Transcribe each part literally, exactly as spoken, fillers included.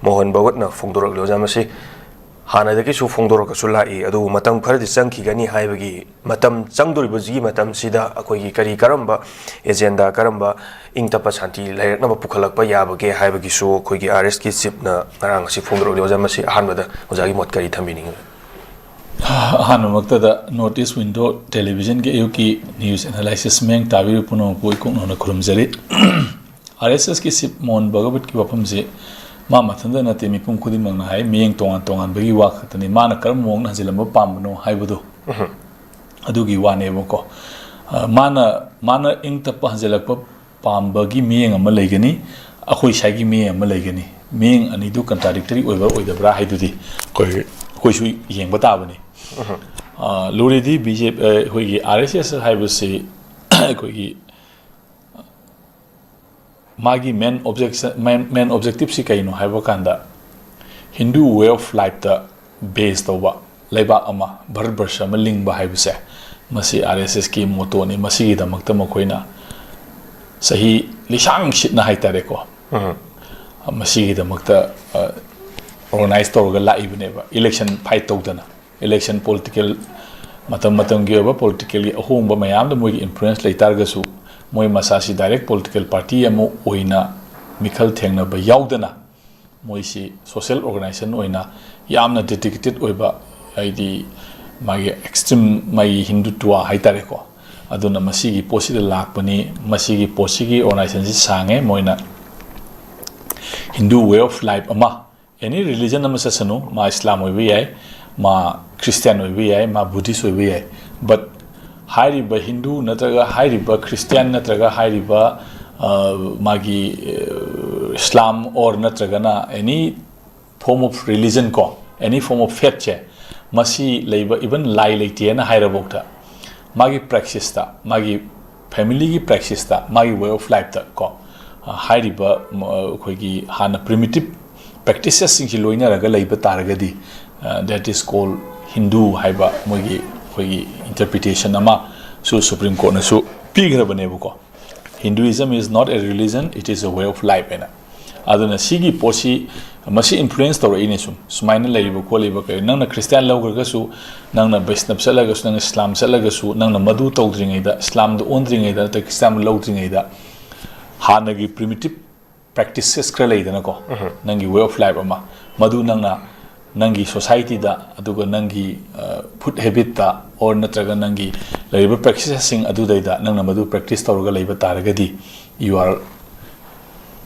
ꯃꯣꯍꯟ ꯚꯒꯠꯅ ꯐꯣꯡꯗꯣꯔꯛꯂꯤ꯫ ꯑꯣꯖꯥ, ꯃꯁꯤ ꯍꯥꯟꯅꯗꯒꯤꯁꯨ ꯐꯣꯡꯗꯣꯔꯛꯑꯁꯨ ꯂꯥꯛꯏ, ꯑꯗꯨꯕꯨ ꯃꯇꯝ ꯈꯔꯗꯤ ꯆꯪꯈꯤꯒꯅꯤ ꯍꯥꯏꯕꯒꯤ, ꯃꯇꯝ ꯆꯪꯗꯣꯔꯤꯕꯁꯤꯒꯤ ꯃꯇꯝꯁꯤꯗ ꯑꯩꯈꯣꯏꯒꯤ ꯀꯔꯤ ꯀꯔꯝꯕ ꯑꯦꯖꯦꯟꯗꯥ, ꯀꯔꯝꯕ ꯏꯪ ꯇꯞꯄ ꯁꯥꯟꯇꯤ ꯂꯩꯔꯛꯅꯕ ꯄꯨꯈꯠꯂꯛꯄ ꯌꯥꯕꯒꯦ ꯍꯥꯏꯕꯒꯤꯁꯨ ꯑꯩꯈꯣꯏꯒꯤ ꯑꯥꯔ ꯑꯦꯁꯀꯤ ꯆꯤꯞꯅ ꯉꯔꯥꯡ ꯑꯁꯤ ꯐꯣꯡꯗꯣꯔꯛꯂꯤ꯫ ꯑꯣꯖꯥ, ꯃꯁꯤ ꯑꯍꯥꯟꯕꯗ ꯑꯣꯖꯥꯒꯤ ꯃꯣꯠ ꯀꯔꯤ ꯊꯝꯕꯤꯅꯤꯡꯉꯤ? ꯑꯍꯥꯟꯕꯃꯛꯇꯗ North East Window Televisionꯒꯤ ꯑꯌꯨꯛꯀꯤ news analysis ꯃꯤꯠꯌꯦꯡ ꯇꯥꯕꯤꯔꯤꯕ ꯄꯨꯝꯅꯃꯛꯄꯨ ꯏꯀꯣꯛ ꯅꯧꯅ ꯈꯨꯔꯨꯝꯖꯔꯤ꯫ ꯑꯥꯔ ꯑꯦꯁ ꯑꯦꯁꯀꯤ ꯆꯤꯞ ꯃꯣꯍꯟ ꯚꯒꯋꯠꯀꯤ ꯋꯥꯐꯝꯁꯤ ꯃꯥ ꯃꯊꯟꯇ ꯅꯠꯇꯦ, ꯃꯤꯄꯨꯝ ꯈꯨꯗꯤꯡꯃꯛꯅ ꯍꯥꯏ, ꯃꯤꯠꯌꯦꯡ ꯇꯣꯉꯥꯟ ꯇꯣꯉꯥꯟꯕꯒꯤ ꯋꯥ ꯈꯛꯇꯅꯤ꯫ ꯃꯥꯅ ꯀꯔꯝꯕ ꯃꯑꯣꯡꯗ ꯍꯟꯖꯤꯜꯂꯝꯕ ꯄꯥꯝꯕꯅꯣ ꯍꯥꯏꯕꯗꯨ, ꯑꯗꯨꯒꯤ ꯋꯥꯅꯦꯕꯀꯣ꯫ ꯑ, ꯃꯥꯅ, ꯃꯥꯅ ꯏꯪ ꯇꯞꯄ ꯍꯟꯖꯤꯜꯂꯛꯄ ꯄꯥꯝꯕꯒꯤ ꯃꯤꯠꯌꯦꯡ ꯑꯃ ꯂꯩꯒꯅꯤ, ꯑꯩꯈꯣꯏ ꯁ꯭ꯋꯥꯏꯒꯤ ꯃꯤꯠꯌꯦꯡ ꯑꯃ ꯂꯩꯒꯅꯤ꯫ ꯃꯤꯠꯌꯦꯡ ꯑꯅꯤꯗꯨ contradictory ꯑꯣꯏꯕ꯭ꯔꯥ ꯑꯣꯏꯗꯕ꯭ꯔꯥ ꯍꯥꯏꯗꯨꯗꯤ ꯑꯩꯈꯣꯏ, ꯑꯩꯈꯣꯏꯁꯨ ꯌꯦꯡꯕ ꯇꯥꯕꯅꯤ꯫ ꯑ, ꯂꯨꯔꯤꯗꯤ ꯕꯤ ꯖꯦ ꯄꯤ, ꯑ, ꯑꯩꯈꯣꯏꯒꯤ ꯑꯥꯔ ꯑꯦꯁ ꯑꯦꯁ ꯍꯥꯏꯕꯁꯤ ꯑꯩꯈꯣꯏꯒꯤ ꯃꯥꯒꯤ main objection, main, main objectiveꯁꯤ ꯀꯩꯅꯣ ꯍꯥꯏꯕ ꯀꯥꯟꯗ, Hindu way of lifeꯇ base ꯇꯧꯕ ꯂꯩꯕꯥꯛ ꯑꯃ, ꯚꯥꯔꯠ ꯕꯔꯁ ꯑꯃ ꯂꯤꯡꯕ ꯍꯥꯏꯕꯁꯦ, ꯃꯁꯤ ꯑꯥꯔ ꯑꯦꯁ ꯑꯦꯁꯀꯤ mottoꯅꯤ꯫ ꯃꯁꯤꯒꯤꯗꯃꯛꯇ ꯃꯈꯣꯏꯅ ꯆꯍꯤ ꯂꯤꯁꯥꯡ ꯁꯤꯠꯅ ꯍꯥꯏꯇꯥꯔꯦꯀꯣ, ꯎꯝ꯫ ꯃꯁꯤꯒꯤꯗꯃꯛꯇ, ꯑ, organize ꯇꯧꯔꯒ ꯂꯥꯛꯏꯕꯅꯦꯕ, election fight ꯇꯧꯗꯅ꯫ Election, political, ꯃꯇꯝ ꯃꯇꯝꯒꯤ ꯑꯣꯏꯕ politicalꯒꯤ ꯑꯍꯣꯡꯕ ꯃꯌꯥꯝꯗ ꯃꯣꯏꯒꯤ influence ꯂꯩꯇꯥꯔꯒꯁꯨ, ꯃꯣꯏ ꯃꯁꯥꯁꯤ direct political party ꯑꯃ ꯑꯣꯏꯅ ꯃꯤꯈꯜ ꯊꯦꯡꯅꯕ ꯌꯥꯎꯗꯅ, ꯃꯣꯏꯁꯤ social organization ꯑꯣꯏꯅ ꯌꯥꯝꯅ dedicated ꯑꯣꯏꯕ, ꯍꯥꯏꯗꯤ ꯃꯥꯒꯤ extreme, ꯃꯥꯒꯤ ꯍꯤꯟꯗꯨꯇ꯭ꯋ ꯍꯥꯏꯇꯥꯔꯦꯀꯣ, ꯑꯗꯨꯅ ꯃꯁꯤꯒꯤ ꯄꯣꯠꯁꯤꯗ ꯂꯥꯛꯄꯅꯤ꯫ ꯃꯁꯤꯒꯤ ꯄꯣꯠꯁꯤꯒꯤ organizationꯁꯤ ꯁꯥꯡꯉꯦ꯫ ꯃꯣꯏꯅ Hindu way of life ꯑꯃ, any religion ꯑꯃ ꯆꯠꯁꯅꯨ, ꯃꯥ ꯏꯁꯂꯥꯝ ꯑꯣꯏꯕ ꯌꯥꯏ, ꯃꯥ ꯈ꯭ꯔꯤꯁꯇꯤꯌꯥꯟ ꯑꯣꯏꯕ ꯌꯥꯏ, ꯃꯥ ꯕꯨꯙꯤꯁ ꯑꯣꯏꯕ ꯌꯥꯏ, but ꯍꯥꯏꯔꯤꯕ ꯍꯤꯟꯗꯨ ꯅꯠꯇ꯭ꯔꯒ ꯍꯥꯏꯔꯤꯕ ꯈ꯭ꯔꯤꯁꯇꯤꯌꯥꯟ ꯅꯠꯇ꯭ꯔꯒ ꯍꯥꯏꯔꯤꯕ, ꯑ, ꯃꯥꯒꯤ, ꯑ, ꯏꯁꯂꯥꯝ or ꯅꯠꯇ꯭ꯔꯒꯅ any form of religion ꯀꯣ, any form of faithꯁꯦ, ꯃꯁꯤ ꯂꯩꯕ, even ꯂꯥꯏ ꯂꯩꯇꯦꯅ ꯍꯥꯏꯔꯕꯧꯗ, ꯃꯥꯒꯤ practiceꯇ, ꯃꯥꯒꯤ familyꯒꯤ practiceꯇ, ꯃꯥꯒꯤ way of lifeꯇ ꯀꯣ, ꯑ, ꯍꯥꯏꯔꯤꯕ, ꯃ-, ꯑꯩꯈꯣꯏꯒꯤ ꯍꯥꯟꯅ primitive practicesꯁꯤꯡꯁꯤ ꯂꯣꯏꯅꯔꯒ ꯂꯩꯕ ꯇꯥꯔꯒꯗꯤ, ꯑ, that is called Hindu ꯍꯥꯏꯕ ꯃꯣꯏꯒꯤ, ꯑꯩꯈꯣꯏꯒꯤ interpretation ꯑꯃꯁꯨ Supreme Courtꯅꯁꯨ ꯄꯤꯈ꯭ꯔꯕꯅꯦꯕꯀꯣ꯫ Hinduism is not a religion, it is a way of life ꯍꯥꯏꯅ꯫ ꯑꯗꯨꯅ ꯁꯤꯒꯤ ꯄꯣꯠꯁꯤ ꯃꯁꯤ ꯏꯟꯐ꯭ꯂꯨꯌꯦꯟꯁ ꯇꯧꯔꯛꯏꯅꯦ꯫ ꯁꯨꯝ ꯁꯨꯃꯥꯏꯅ ꯂꯩꯔꯤꯕ ꯈꯣꯠꯂꯤꯕ ꯀꯩ, ꯅꯪꯅ ꯈ꯭ꯔꯤꯁꯇꯤꯌꯥꯟ ꯂꯧꯈ꯭ꯔꯒꯁꯨ, ꯅꯪꯅ ꯕꯩꯁꯅꯕ ꯆꯠꯂꯒꯁꯨ, ꯅꯪꯅ ꯏꯁꯂꯥꯝ ꯆꯠꯂꯒꯁꯨ, ꯅꯪꯅ ꯃꯗꯨ ꯇꯧꯗ꯭ꯔꯤꯉꯩꯗ, ꯏꯁꯂꯥꯝꯗ ꯑꯣꯟꯗ꯭ꯔꯤꯉꯩꯗ ꯅꯠꯇ꯭ꯔꯒ ꯈ꯭ꯔꯤꯁꯇꯤꯌꯥꯟ ꯂꯧꯗ꯭ꯔꯤꯉꯩꯗ, ꯍꯥꯟꯅꯒꯤ ꯄ꯭ꯔꯤꯃꯤꯇꯤꯞ ꯄ꯭ꯔꯦꯛꯇꯤꯁꯦꯁ ꯈꯔ ꯂꯩꯗꯅꯀꯣ, ꯅꯪꯒꯤ ꯋꯦ ꯑꯣꯐ ꯂꯥꯏꯐ ꯑꯃ, ꯃꯗꯨ ꯅꯪꯅ ꯅꯪꯒꯤ ꯁꯣꯁꯥꯏꯇꯤꯗ, ꯑꯗꯨꯒ ꯅꯪꯒꯤ ꯐꯨꯗ ꯍꯦꯕꯤꯠꯇ, ꯑꯣꯔ ꯅꯠꯇ꯭ꯔꯒ ꯅꯪꯒꯤ ꯂꯩꯔꯤꯕ ꯄ꯭ꯔꯦꯛꯇꯤꯁꯦꯁꯁꯤꯡ ꯑꯗꯨꯗꯩꯗ ꯅꯪꯅ ꯃꯗꯨ ꯄ꯭ꯔꯦꯛꯇꯤꯁ ꯇꯧꯔꯒ ꯂꯩꯕ ꯇꯥꯔꯒꯗꯤ, you are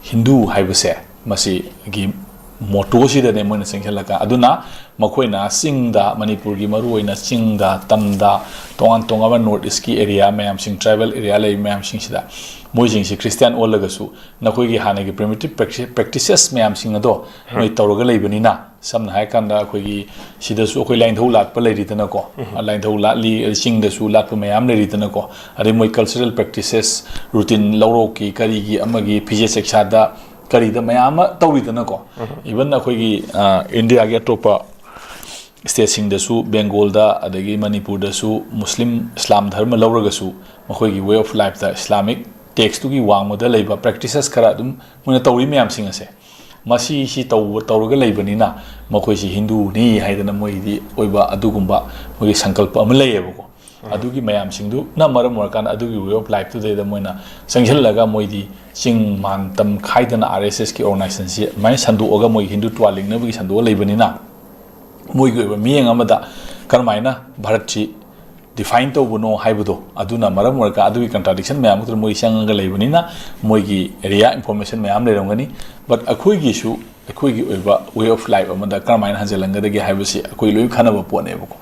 Hindu ꯍꯥꯏꯕꯁꯦ, ꯃꯁꯤꯒꯤ ꯃꯣꯇꯣꯁꯤꯗꯅꯦ ꯃꯣꯏꯅ ꯆꯪꯁꯤꯜꯂꯒ꯫ ꯑꯗꯨꯅ ꯃꯈꯣꯏꯅ ꯆꯤꯡꯗ, ꯃꯅꯤꯄꯨꯔꯒꯤ ꯃꯔꯨꯑꯣꯏꯅ ꯆꯤꯡꯗ, ꯇꯝꯗ, ꯇꯣꯉꯥꯟ ꯇꯣꯉꯥꯟꯕ ꯅꯣꯔꯠ ꯏꯁꯀꯤ ꯑꯦꯔꯤꯌꯥ ꯃꯌꯥꯝꯁꯤꯡ, ꯇ꯭ꯔꯥꯏꯕꯦꯜ ꯑꯦꯔꯤꯌꯥ ꯂꯩꯕ ꯃꯌꯥꯝꯁꯤꯡꯁꯤꯗ, ꯃꯣꯏꯁꯤꯡꯁꯤ ꯈ꯭ꯔꯤꯁꯇꯤꯌꯥꯟ ꯑꯣꯜꯂꯒꯁꯨ, ꯅꯈꯣꯏꯒꯤ ꯍꯥꯟꯅꯒꯤ ꯄ꯭ꯔꯤꯃꯤꯇꯤꯞ ꯄ꯭ꯔꯦꯛꯇꯤꯁꯦꯁ ꯃꯌꯥꯝꯁꯤꯡ ꯑꯗꯣ ꯃꯣꯏ ꯇꯧꯔꯒ ꯂꯩꯕꯅꯤꯅ, ꯁꯝꯅ ꯍꯥꯏꯔꯀꯥꯟꯗ ꯑꯩꯈꯣꯏꯒꯤ ꯁꯤꯗꯁꯨ ꯑꯩꯈꯣꯏ ꯂꯥꯏꯅꯤꯡꯊꯧ ꯂꯥꯠꯄ ꯂꯩꯔꯤꯗꯅꯀꯣ, ꯂꯥꯏꯅꯤꯡꯊꯧ ꯂꯥꯠꯂꯤ, ꯆꯤꯡꯗꯁꯨ ꯂꯥꯠꯄ ꯃꯌꯥꯝ ꯂꯩꯔꯤꯗꯅꯀꯣ, ꯑꯗꯩ ꯃꯣꯏ ꯀꯜꯆꯔꯦꯜ ꯄ꯭ꯔꯦꯛꯇꯤꯁꯦꯁ, ꯔꯨꯇꯤꯟ, ꯂꯧꯔꯣꯛꯀꯤ ꯀꯔꯤꯒꯤ ꯑꯃꯒꯤ ꯐꯤꯖꯦꯠ ꯆꯩꯁꯥꯗ ꯀꯔꯤꯗ ꯃꯌꯥꯝ ꯑꯃ ꯇꯧꯔꯤꯗꯅꯀꯣ꯫ ꯏꯚꯟ ꯑꯩꯈꯣꯏꯒꯤ ꯏꯟꯗꯤꯌꯥꯒꯤ ꯑꯇꯣꯞꯄ ꯁ꯭ꯇꯦꯠꯁꯤꯡꯗꯁꯨ, ꯕꯦꯡꯒꯣꯜꯗ ꯑꯗꯒꯤ ꯃꯅꯤꯄꯨꯔꯗꯁꯨ ꯃꯨꯁꯂꯤꯝ ꯏꯁꯂꯥꯝ ꯙꯔꯃ ꯂꯧꯔꯒꯁꯨ, ꯃꯈꯣꯏꯒꯤ ꯋꯦ ꯑꯣꯐ ꯂꯥꯏꯐꯇ ꯏꯁꯂꯥꯃꯤꯛ ꯇꯦꯛꯁꯇꯨꯒꯤ ꯋꯥꯡꯃꯗ ꯂꯩꯕ ꯄ꯭ꯔꯦꯛꯇꯤꯁꯦꯁ ꯈꯔ ꯑꯗꯨꯝ ꯃꯣꯏꯅ ꯇꯧꯔꯤ ꯃꯌꯥꯝꯁꯤꯡ ꯑꯁꯦ, ꯃꯁꯤꯁꯤ ꯇꯧꯕ, ꯇꯧꯔꯒ ꯂꯩꯕꯅꯤꯅ, ꯃꯈꯣꯏꯁꯤ ꯍꯤꯟꯗꯨꯅꯤ ꯍꯥꯏꯗꯅ ꯃꯣꯏꯗꯤ ꯑꯣꯏꯕ ꯑꯗꯨꯒꯨꯝꯕ ꯃꯣꯏꯒꯤ ꯁꯪꯀꯜꯄ ꯑꯃ ꯂꯩꯌꯦꯕꯀꯣ꯫ ꯑꯗꯨꯒꯤ ꯃꯌꯥꯝꯁꯤꯡꯗꯨꯅ ꯃꯔꯝ ꯑꯣꯏꯔꯀꯥꯟꯗ, ꯑꯗꯨꯒꯤ ꯋꯦ ꯑꯣꯐ ꯂꯥꯏꯐꯇꯨꯗꯩꯗ ꯃꯣꯏꯅ ꯆꯪꯁꯤꯜꯂꯒ, ꯃꯣꯏꯗꯤ ꯆꯤꯡ ꯃꯥꯟ ꯇꯝ ꯈꯥꯏꯗꯅ ꯑꯥꯔ ꯑꯦꯁ ꯑꯦꯁꯀꯤ ꯑꯣꯔꯒꯅꯥꯏꯖꯦꯁꯟꯁꯤ ꯑꯗꯨꯃꯥꯏꯅ ꯁꯟꯗꯣꯛꯑꯒ, ꯃꯣꯏꯒꯤ ꯍꯤꯟꯗꯨꯇ꯭ꯋꯥ ꯂꯤꯡꯅꯕꯒꯤ ꯁꯟꯗꯣꯛꯑ ꯂꯩꯕꯅꯤꯅ, ꯃꯣꯏꯒꯤ ꯑꯣꯏꯕ ꯃꯤꯠꯌꯦꯡ ꯑꯃꯗ ꯀꯔꯝꯍꯥꯏꯅ ꯚꯥꯔꯠꯁꯤ ꯗꯤꯐꯥꯏꯟ ꯇꯧꯕꯅꯣ ꯍꯥꯏꯕꯗꯣ, ꯑꯗꯨꯅ ꯃꯔꯝ ꯑꯣꯏꯔꯒ ꯑꯗꯨꯒꯤ ꯀꯟꯇ꯭ꯔꯥꯗꯤꯛꯁꯟ ꯃꯌꯥꯝ ꯑꯗꯨꯗ ꯃꯣꯏ ꯆꯪꯉꯒ ꯂꯩꯕꯅꯤꯅ, ꯃꯣꯏꯒꯤ ꯑꯦꯔꯤꯌꯥ ꯏꯟꯐꯣꯔꯃꯦꯁꯟ ꯃꯌꯥꯝ ꯂꯩꯔꯝꯒꯅꯤ꯫ ꯕꯠ ꯑꯩꯈꯣꯏꯒꯤꯁꯨ ꯑꯩꯈꯣꯏꯒꯤ ꯑꯣꯏꯕ ꯋꯦ ꯑꯣꯐ ꯂꯥꯏꯐ ꯑꯃꯗ ꯀꯔꯝꯍꯥꯏꯅ ꯍꯟꯖꯤꯜꯍꯟꯒꯗꯒꯦ ꯍꯥꯏꯕꯁꯤ ꯑꯩꯈꯣꯏ ꯂꯣꯏ ꯈꯟꯅꯕ ꯄꯣꯠꯅꯦꯕꯀꯣ꯫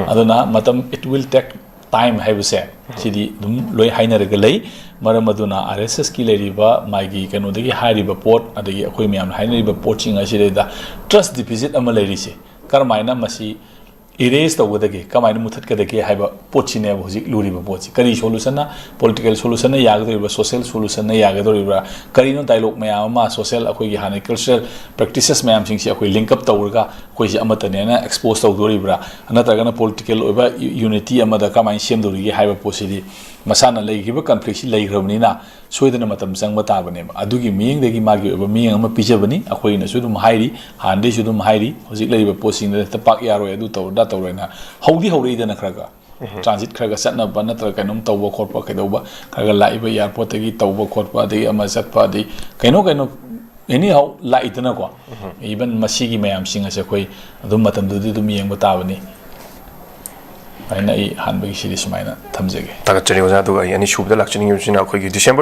ꯑꯗꯨꯅ ꯃꯇꯝ, it will take time ꯍꯥꯏꯕꯁꯦ, ꯁꯤꯗꯤ ꯑꯗꯨꯝ ꯂꯣꯏ ꯍꯥꯏꯅꯔꯒ ꯂꯩ꯫ ꯃꯔꯝ ꯑꯗꯨꯅ ꯑꯥꯔ ꯑꯦꯁ ꯑꯦꯁꯀꯤ ꯂꯩꯔꯤꯕ ꯃꯥꯒꯤ ꯀꯩꯅꯣꯗꯒꯤ ꯍꯥꯏꯔꯤꯕ ꯄꯣꯠ, ꯑꯗꯒꯤ ꯑꯩꯈꯣꯏ ꯃꯌꯥꯝꯅ ꯍꯥꯏꯅꯔꯤꯕ ꯄꯣꯠꯁꯤꯡ ꯑꯁꯤꯗꯩꯗ ꯇ꯭ꯔꯁ ꯗꯤꯐꯤꯁꯤꯠ ꯑꯃ ꯂꯩꯔꯤꯁꯦ, ꯀꯔꯝꯍꯥꯏꯅ ꯃꯁꯤ ꯏꯔꯦꯖ ꯇꯧꯒꯗꯒꯦ, ꯀꯃꯥꯏꯅ ꯃꯨꯊꯠꯀꯗꯒꯦ ꯍꯥꯏꯕ ꯄꯣꯠꯁꯤꯅꯦꯕ ꯍꯧꯖꯤꯛ ꯂꯨꯔꯤꯕ ꯄꯣꯠꯁꯤ꯫ ꯀꯔꯤ ꯁꯣꯂꯨꯁꯟꯅ, ꯄꯣꯂꯤꯇꯤꯀꯦꯜ ꯁꯣꯂꯨꯁꯟꯅ ꯌꯥꯒꯗꯧꯔꯤꯕ꯭ꯔꯥ, ꯁꯣꯁꯤꯌꯦꯜ ꯁꯣꯂꯨꯁꯟꯅ ꯌꯥꯒꯗꯧꯔꯤꯕ꯭ꯔꯥ, ꯀꯔꯤꯅꯣ ꯗꯥꯏꯂꯣꯒ ꯃꯌꯥꯝ ꯑꯃ, ꯁꯣꯁꯤꯌꯦꯜ, ꯑꯩꯈꯣꯏꯒꯤ ꯍꯥꯟꯅꯒꯤ ꯀꯜꯆꯔꯦꯜ ꯄ꯭ꯔꯦꯛꯇꯤꯁꯦꯁ ꯃꯌꯥꯝꯁꯤꯡꯁꯤ ꯑꯩꯈꯣꯏ ꯂꯤꯡꯛ ꯑꯞ ꯇꯧꯔꯒ ꯑꯩꯈꯣꯏꯁꯤ ꯑꯃꯠꯇꯅꯦꯅ ꯑꯦꯛꯁꯄꯣꯖ ꯇꯧꯗꯣꯔꯤꯕ꯭ꯔꯥ, ꯅꯠꯇ꯭ꯔꯒꯅ ꯄꯣꯂꯤꯇꯤꯀꯦꯜ ꯑꯣꯏꯕ ꯌꯨ-, ꯌꯨꯅꯤꯇꯤ ꯑꯃꯗ ꯀꯃꯥꯏꯅ ꯁꯦꯝꯗꯧꯔꯤꯒꯦ ꯍꯥꯏꯕ ꯄꯣꯠꯁꯤꯗꯤ ꯃꯁꯥꯅ ꯂꯩꯈꯤꯕ ꯀꯟꯐ꯭ꯂꯤꯛꯁꯤ ꯂꯩꯈ꯭ꯔꯕꯅꯤꯅ ꯁꯣꯏꯗꯅ ꯃꯇꯝ ꯆꯪꯕ ꯇꯥꯕꯅꯦꯕ꯫ ꯑꯗꯨꯒꯤ ꯃꯤꯠꯌꯦꯡꯗꯒꯤ ꯃꯥꯒꯤ ꯑꯣꯏꯕ ꯃꯤꯠꯌꯦꯡ ꯑꯃ ꯄꯤꯖꯕꯅꯤ꯫ ꯑꯩꯈꯣꯏꯅꯁꯨ ꯑꯗꯨꯝ ꯍꯥꯏꯔꯤ, ꯍꯥꯟꯅꯗꯩꯁꯨ ꯑꯗꯨꯝ ꯍꯥꯏꯔꯤ, ꯍꯧꯖꯤꯛ ꯂꯩꯔꯤꯕ ꯄꯣꯠꯁꯤꯡꯗ ꯍꯦꯛꯇ ꯄꯥꯛ ꯌꯥꯔꯣꯏ, ꯑꯗꯨ ꯇꯧꯔꯗ ꯇꯧꯔꯣꯏꯅ ꯍꯧꯗꯤ ꯍꯧꯔꯛꯏꯗꯅ ꯈꯔ ꯈꯔ꯫ ꯇ꯭ꯔꯥꯟꯖꯤꯠ ꯈꯔ ꯈꯔ ꯆꯠꯅꯕ ꯅꯠꯇ꯭ꯔꯒ ꯀꯩꯅꯣꯝ ꯇꯧꯕ ꯈꯣꯠꯄ ꯀꯩꯗꯧꯕ ꯈꯔ ꯈꯔ ꯂꯥꯛꯏꯕ ꯑꯦꯌꯥꯔꯄꯣꯔꯠꯇꯒꯤ ꯇꯧꯕ ꯈꯣꯠꯄ, ꯑꯗꯒꯤ ꯑꯃ ꯆꯠꯄ, ꯑꯗꯩ ꯀꯩꯅꯣ ꯀꯩꯅꯣ ꯑꯦꯅꯤ ꯍꯥꯎ ꯂꯥꯛꯏꯗꯅꯀꯣ꯫ ꯏꯚꯟ ꯃꯁꯤꯒꯤ ꯃꯌꯥꯝꯁꯤꯡ ꯑꯁꯦ ꯑꯩꯈꯣꯏ ꯑꯗꯨꯝ ꯃꯇꯝꯗꯨꯗꯤ ꯑꯗꯨꯝ ꯌꯦꯡꯕ ꯇꯥꯕꯅꯤ꯫ ꯑꯗꯨꯃꯥꯏꯅ ꯑꯩ ꯑꯍꯥꯟꯕꯒꯤꯁꯤꯗꯤ ꯁꯨꯃꯥꯏꯅ ꯊꯝꯖꯒꯦ꯫ ꯊꯥꯒꯠꯆꯔꯤ ꯑꯣꯖꯥ꯫ ꯑꯗꯨꯒ ꯑꯩ ꯑꯅꯤꯁꯨꯕꯗ ꯂꯥꯛꯆꯅꯤꯡꯉꯤꯕꯁꯤꯅ ꯑꯩꯈꯣꯏꯒꯤ ꯗꯤꯁꯦꯝꯕꯔ